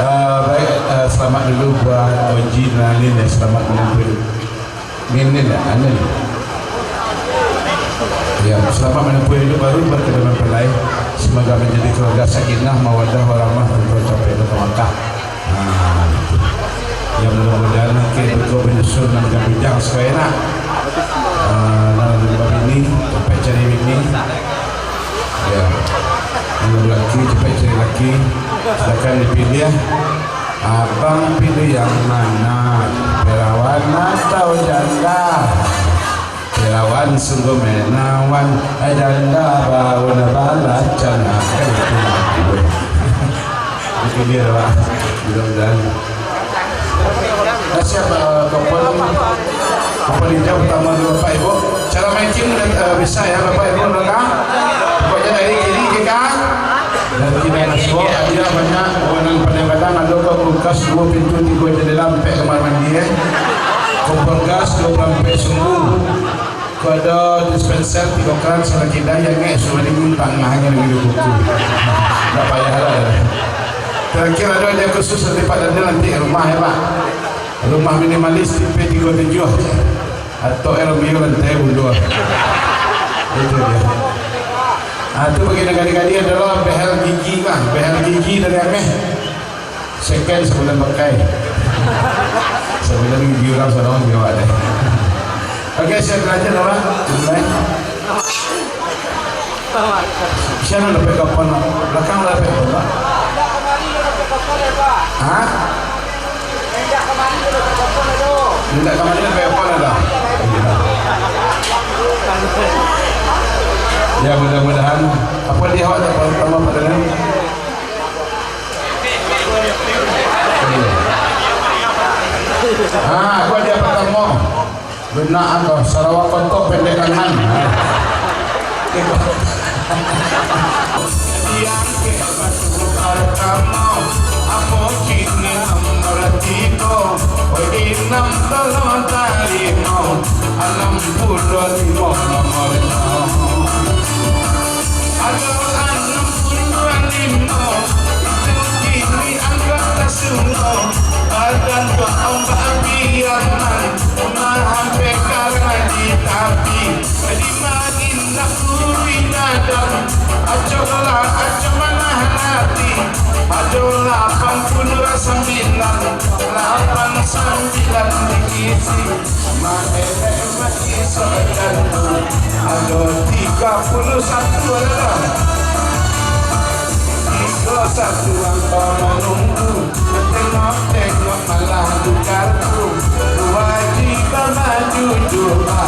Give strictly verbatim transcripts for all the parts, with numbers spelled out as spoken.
Ah, baik, ah, selamat dulu buat Oji Nalin, ya, selamat menempuh hidup. Ninin, ya, Anil. Ya, selamat menempuh hidup baru berkedua mempelai. Semoga menjadi keluarga sakinah, mawadah, warahmah, dan tercapai dalam langkah. Ah, gitu. Ya, mudah-mudahan ke berkau menyusul nan bujang sekali nak. Ah, nan babini, capek cari bini. Ya. Kalau laki, capek cari laki. Silakan dipilih. Abang pilih yang mana? Perawan atau janda? Perawan sungguh menawan, janda bau balacan. Nah, kan itu. Itu dia, Pak. Mudah-mudahan. Dah siap, eh, kupon, kupon hijau pertama dulu, Bapak Ibu. Cara main game udah, eh, bisa ya, Bapak Ibu, udah kan? Pokoknya dari kiri ke kan? Dari kiri ke kanan, semua hadiah banyak. Kawanan pandai gadang, ada kok kulkas, dua pintu, tiga jendela, ampek kamar mandi, eh. Kompor gas, dua puluh ampek sumbu. Ko ado dispenser, tigo kran, salah kida, yang ngek, sudah diminta ngah, yang lebih buku. Tak payah lah. Terakhir ado hadiah khusus dari Pak Daniel nanti rumah ya, Pak. Rumah minimalis tipe tigo tujuh. Atau Romeo lantai bundo. Itu dia. Ah, tu bagi nan gadih-gadih adalah behel gigi, Bang. Behel gigi dari Ameh. Second sabulan pakai. Sabulan gigi urang sadang gigi awak deh. Oke, siap belajar, Bang. Mulai. Siapa nak dapek kupon? Belakang lah dapek kupon, Pak. Hah? Indak kamari dapek kupon ado? Ya, mudah-mudahan. Apa dia awak tak pertama pada ni? Ah, aku dia pertama. Benak ko, sarawa kotok pendek tangan. Yang ke batu pertama, apo kini nomor tigo? Oi, inam tolong tarimo, anam puluah limo nomornyo. Ado anam puluah limo, itu kini angkot tasuno, badan tu ombak biaman, mahampek karang di tapi, di main nak kurui nadam, acok lah, acok manah hati, ado lapan puluah sambilan, lapan sambilan diisi. Maelek maiso jandu, ado tigo puluah satu lah. Tigo satu angkau manunggu, tengok-tengok malah dukarku. Wajiban maju jua,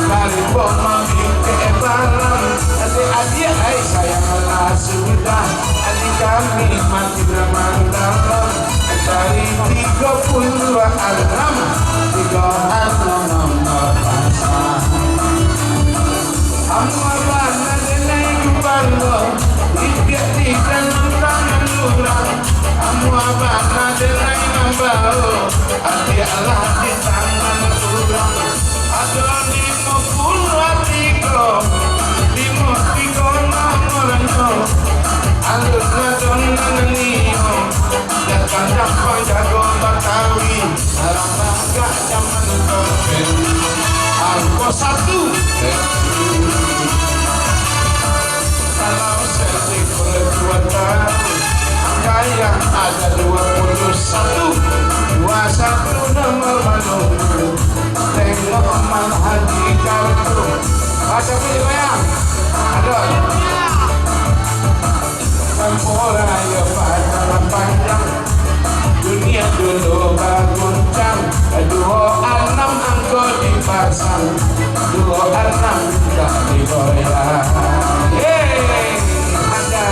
karibo mambikek balam. Adik-adik, ai sayang lah sudah, adik kami mati beramal dalam. Dari tigo puluah anam, tigo anam nomor pasang. Amuah bana denai gubalo, ipiak di dalam tangan urang. Amuah bana denai mambao, apiaklah di tangan urang. Ado limo puluah tigo, limo tigo nomornyo. Alun ado nan nio, datang-datang jago Batawi, alam bagak jaman topeng. Angko satu. Kalau setik perbuatan, angka yang ada dua puluah satu, dua satu nomor manunggu. Tengok malah di kartu. Baca bunyi bayang. Aduh. Sampurayo panjang-panjang, dunia dulu baguncang, duo anam angko dipasang, duo anam tak digoyang. Yeay, ada.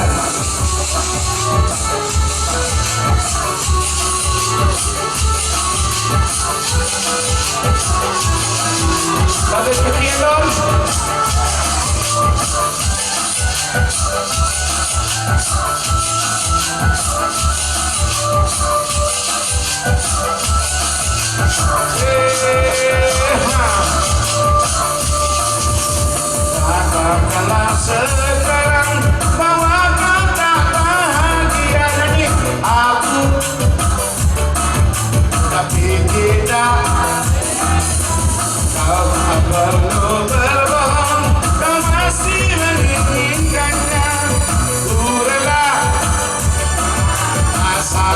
Bagus kecil dong. Katakanlah sekarang bahwa kau tak bahagia lagi. Aku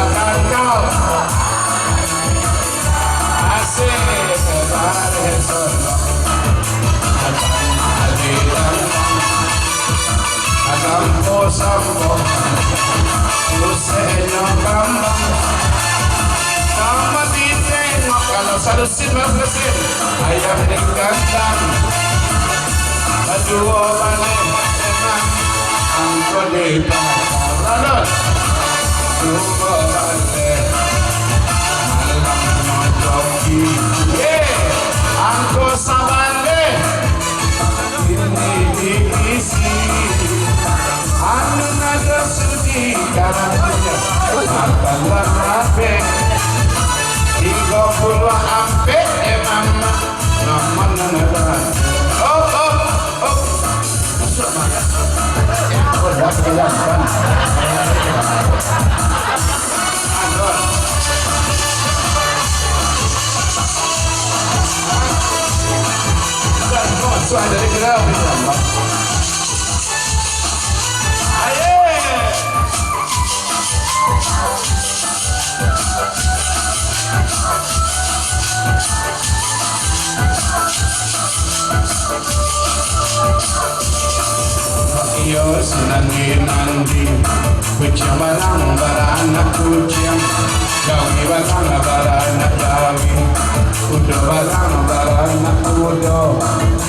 Kangkal. Asik, baris sono. Macam adi dan sampo-sampo. Usehnyo kambang. Kambang ditengok, kalau salusin, salusin. Ayam di kandang. Baduo baleh, memang angko di pasar. Lanjut. Duo baleh, malam mojoki. Ye, angko sabaleh. Ini diisi. Anu nado sudi karanonyo. Makan lah ampek. Tigo puluah ampek, eh, mama. Nama nan ada? Oh, oh, oh. Masuk, Mak. Oh, dah kenyang, kan? Masuk, ada di gerak. Ayo. Iyo, sinandi-nandi, kuciang balang baranak kuciang, gawi balang baranak gawi, kudo balang baranak kudo,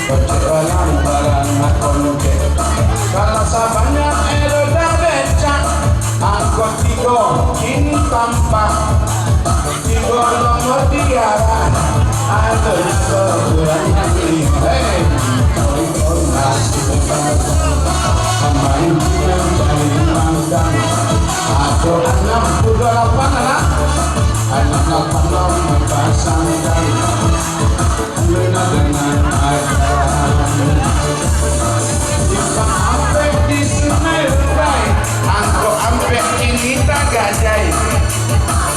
kocek balang baranak kocek. Kalau sabanyak elo dah becak, angkot tigo kini tampak. Tigo nomor tiara, ado sakurang lagi. Hei, kau, kau nasi besar. Main dengan cari makan. Ado anam puluah lapan anak. Anak lapan nomor pasangkan. Luna dengan akan. Simpang ampek di Sungai Rurai. Angkot ampek kini tagak jai.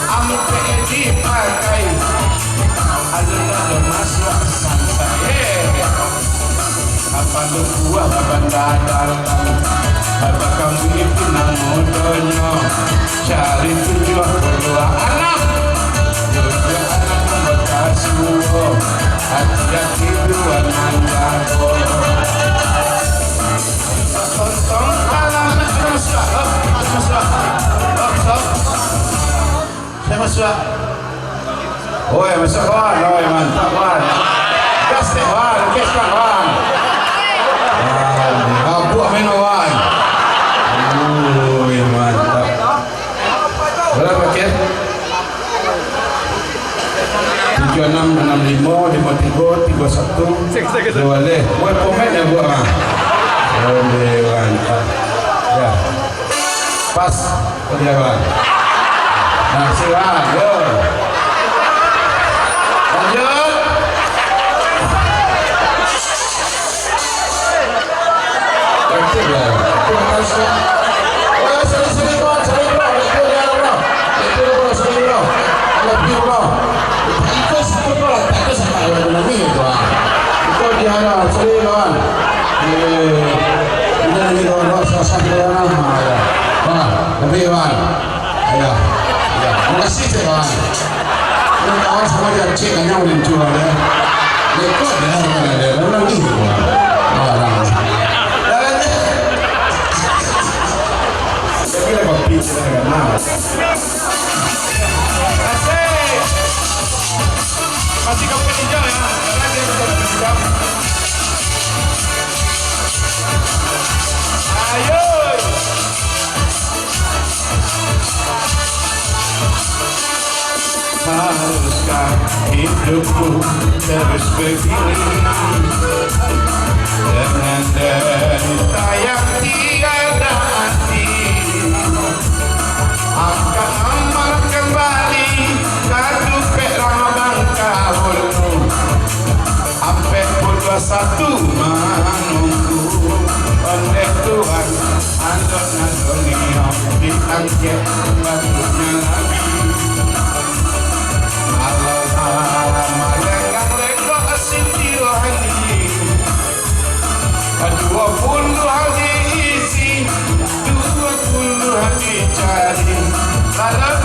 Ampek dipakai. Alun ado masuak santai. Apa lu buah babanda dalam? Apa kamu itu namo donyo? Cari tujuah puluah anam. Tujuah anam bekas suo. Hati-hati dua nan jago. Tonton alam masuak. Masuak. Masuak. Saya masuak. Oi, masuak, kawan. Oi, mantap, kawan. Gas deh, kawan. Gas, kawan. Ah, abuak main, kawan. Oi, mantap. Berapa, Ken? Tujuh enam, enam lima, lima tiga, tiga satu. Dua leh. Oi, komen ya, buat, ah. Oi, mantap. Ya. Pas. Oke, Bang. Nah, silakan, yo. Lanjut. Oke, ya. Terima kasih. Oh, ya, sorry, sorry, Bang. Sorry, Bang. Itu dia, Bang. Itu dia, Bang. Sorry, Bang. I love you, Bang. Itu satu, Bang. Itu sama, Bang. Itu dia, Bang. Sorry, Bang. Eh, ini lagi, Bang. Bang, salah satu, Bang. Ah, ya. Bang, lebih, Bang. Ayo. Ayo. Makasih, cek, kawan. Ini kawan sama dia, cek, kanyang, udah jual, ya. Lekot, ya, mana dia? Lalu lagi, kawan. Kawan, kawan. Jalan, ya. Saya kira kopi, saya kira kenal. Asik. Masih kampung hijau, ya. Karena dia sudah hijau. Ayo. Haruskah hidupku terus begini, dengan derita yang tiada arti? Angkat amal kembali ka tupek rabang kahulu. Ampek puluah satu manunggu ondeh Tuhan, andok nan dunia diangkek batuknyo lagi. Alah, alah, malenggang lekok Siti Rohani. Duo puluah diisi, duo puluah dicari. Dalam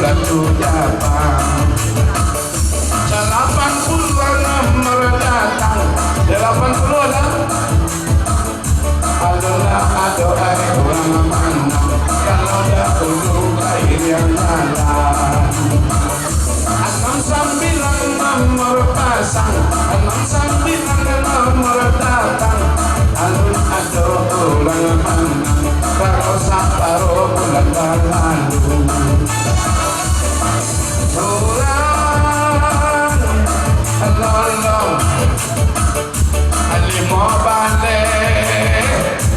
Satu datang. Dalapan puluah nomor datang. Dalapan puluah lah. Alun lah ado ai urang manang, kalau dahulu bairiang jalan. Anam sambilan nomor pasang, anam sambilan nomor datang. Alun ado urang manang, kalau saparo bulan balalu. Urang lolong. Limo baleh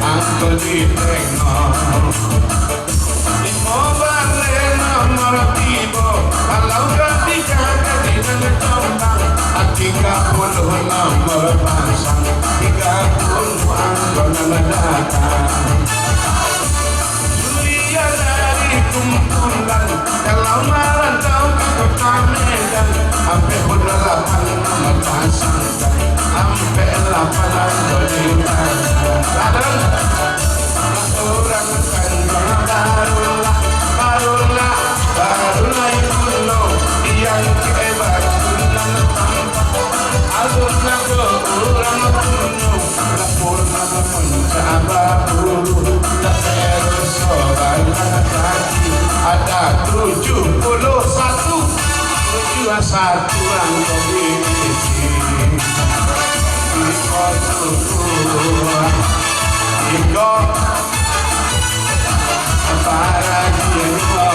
angko ditengok. Limo baleh nomor tibo. Kalau katigo kali nan combang, tigo puluah nomor pasang. Tigo puluah angko nan datang. Julian dari kumpulan, kalau marantau ka kota Medan, ampek puluah lapan nama pasang, ampek lapan angko di tangan. Ladang, urang Tanjuang barulah, barulah, barulah ibulo, yang kehebat nan tampak, alun ado urang punyo. Lapor nama Puncak Baru, tak terus sorangan kaki. Ada tujuh puluh satu, tujuh satu angko diisi. Iko tujuh, iko apalagi iko,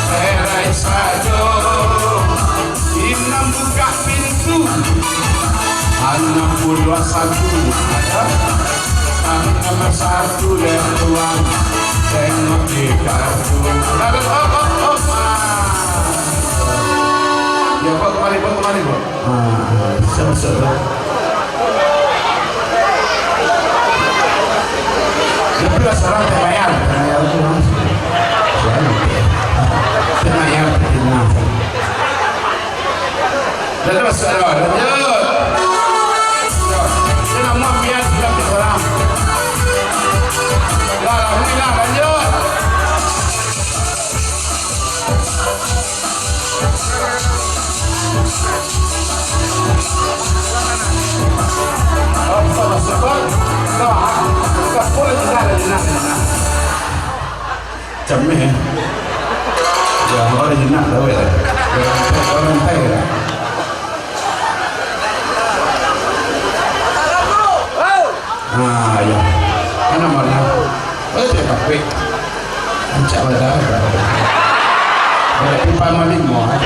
berai sajo. Inam buka pintu. Anam puluah satu. Anam satu, dek tuan. Tengok di kartu. Lalu, op, op, op. Ah. Ya, Pak, kemari, Pak, kemari, Pak. Ah, siap, siap, siap. Tapi lah sekarang teh mayar, teh mayar tu langsung. Suara teh mayar, teh mayar. Dah terus, dah, lanjut. Dah, dia nak muat biar tidak terserang. Dah, alhamdulillah, lanjut. Cameh, eh. Ya, orang jenak dah, weh. Orang tai, orang tai, ya. Ah, ya. Mana, mana? Oh, dia tak kapek. Rancak badan. Ada pipa malimo, eh.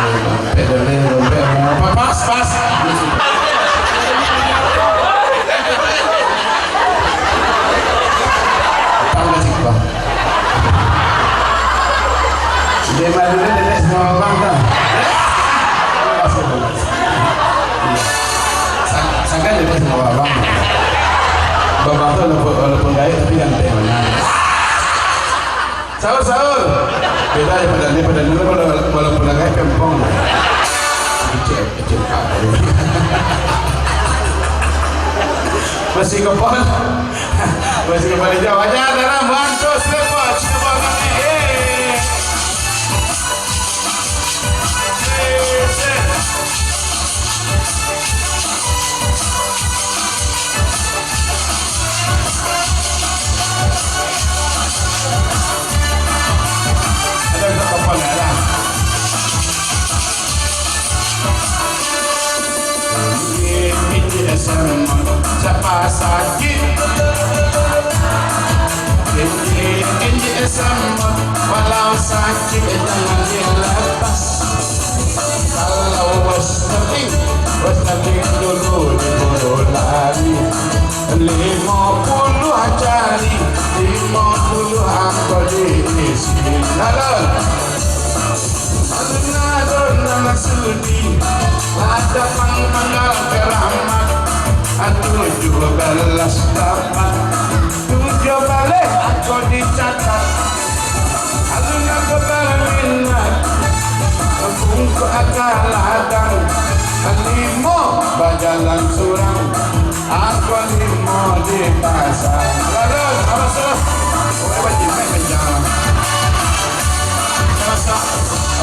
Rompek, rompek, rompek. Pas, pas. Tambah cik, Bang. Dia malu dia, dia semua orang dah. Sa-, sagan jadi sama abang. Babang tu walaupun, walaupun gaek tapi ganteng mah. Sahur, sahur. Beda aja pada ni, pada ni wala-, walaupun gaek pempong. Kecil, kecil. Masih kepon. Masih kepon hijau. Aja dalam bantu selepot. Selepot kami. Eh. Sapa sakik? Kini, kini sama, walau sakit jangan dilepas. Kalau wes tebing, wes tebing dulu diburu lari. Limo puluah jari, limo puluah angko diisi. Jalan. Alun-alun nan sudi, ada pang tanggal karamat, tujuah baleh dapat, tujuah baleh angko dicatat. Alun angko baminat, bungkuih ka ladang, limo bajalan surang, angko limo dipasang. Lalu, awas, awas. Oke, bajimai, bajimai.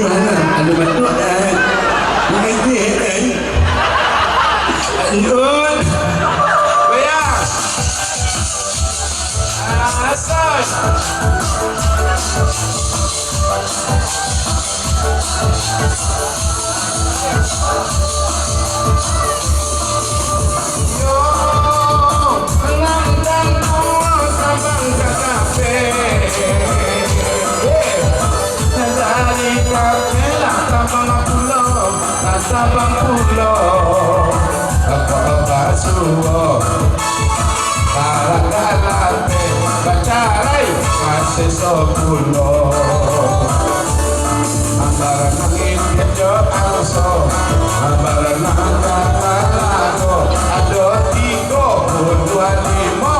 Anu, anu, anu batuk, eh. Makan kuih, eh. Lanjut. Goyang. Asan. Yo, nang dan buah sabang ka tapek. Eh, dari tapek lah sabang pulo, lah sabang pulo. Bapak-bapak suo. Barang galapeh bacarai, maseso pulo. Ambaran angin kejo angso, ambaran angin lago, ado tigo puluah limo.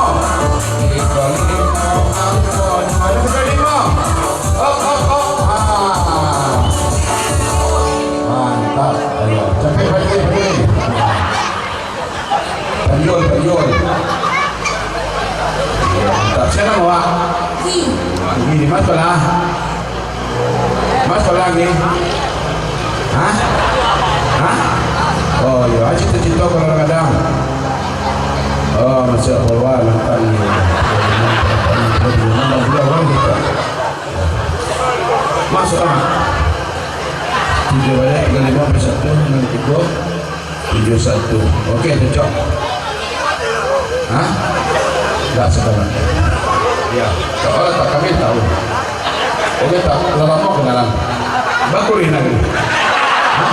Tigo limo angko, ado tigo limo. Op, op, op. Ha. Mantap. Ayo, capek, capek, capek. Panjul, panjul. Tak siapa nama awak? Gini, mas pala. Mas pala ni. Hah? Hah? Oh, iyo, aja cerita kalau kadang. Oh, masya Allah, nonton ni. Masuk, Mak. Tiga balik, tiga lima, bersatu, enam tiga. Tujuh satu. Oke, cocok. Hah? Enggak sekarang. Ya, kalau tak kami tahu. Oke, tak lama kenalan. Baku ringan. Hah?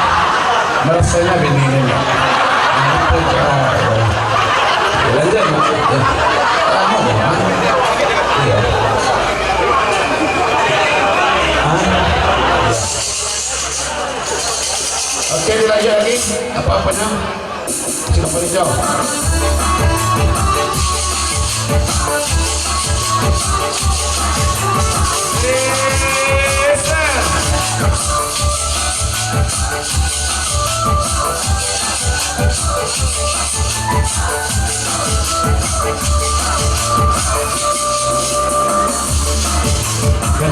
Merasanya bini ini. Lanjut, Mak. Ya. Lama, Mak. Iya. Hah? Oke, dilanjut lagi. Apa-apa nyo? Silakan dijawab.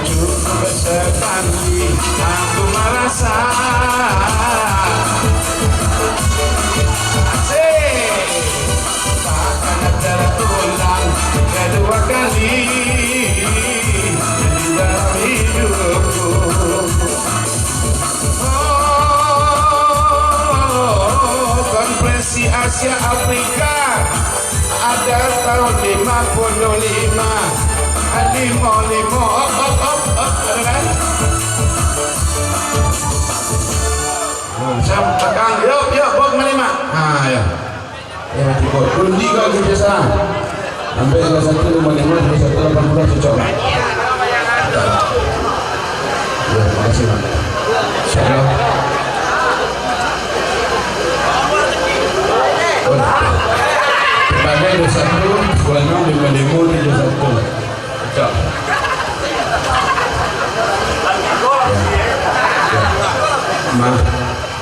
Cukup sekali aku marasa. Asik. Takkan terulang kedua kali dalam hidupku. Oh, Konferensi Asia Afrika. Ada tahun lima puluh lima, lima lima, op, op, op, op, ada kan? Nah, siap, tekan, yuk, yuk, bok lima lima. Nah, ya. Ya, cukup. Undi kau ke biasa. Sampai salah satu lima lima, salah satu lapan belas, cocok lah. Ya, makasih, Mak. Insyaallah. Oh, sebagai dua satu, dua enam, lima lima, tujuh satu. Cok. Ya. Ya. Mah,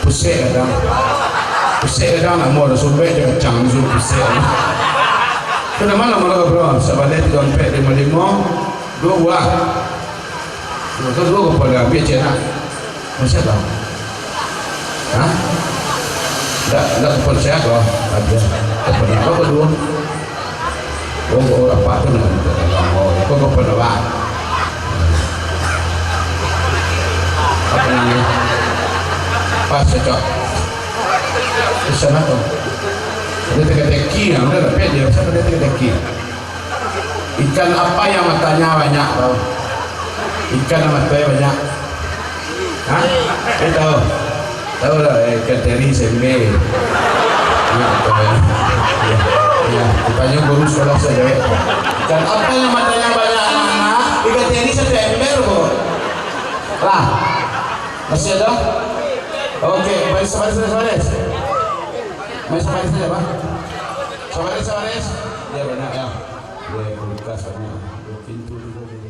pusek kadang. Pusek kadang nak mau dah sobek je kacang, pusek. Kenapa nak marah, bro? Sabalai tiga ampek, lima lima, dua buah. Mako duo kapalo ambiak ciek nak. Masa tu? Hah? Ndak, ndak kapalo ciek ko. Ada. Kapalo apo duo? Oh, oh, apak tu nama? Oh, ko kapalo apak. Apo namo? Pas, cocok. Di sana tu. Ada teka-teki, nah, udah dapek dia. Siapa dia teka-teki? Ikan apa yang matanya banyak, tahu? Ikan yang matanya banyak. Hah? Eh, tahu? Tahu lah, eh, ikan teri, sembe. Ingat betul, ya. Ya, ya. Rupanya guru sekolah saya, ya. Ikan apa yang matanya banyak, anak-anak? Ikan teri satu ember, kok. Lah. Masih ada? Oke, baris, baris, baris, baris. Baris, baris saja, Pak. Sabaris, sabaris. Ya, banyak, ya. Ya, kulkas banyak. Pintu juga.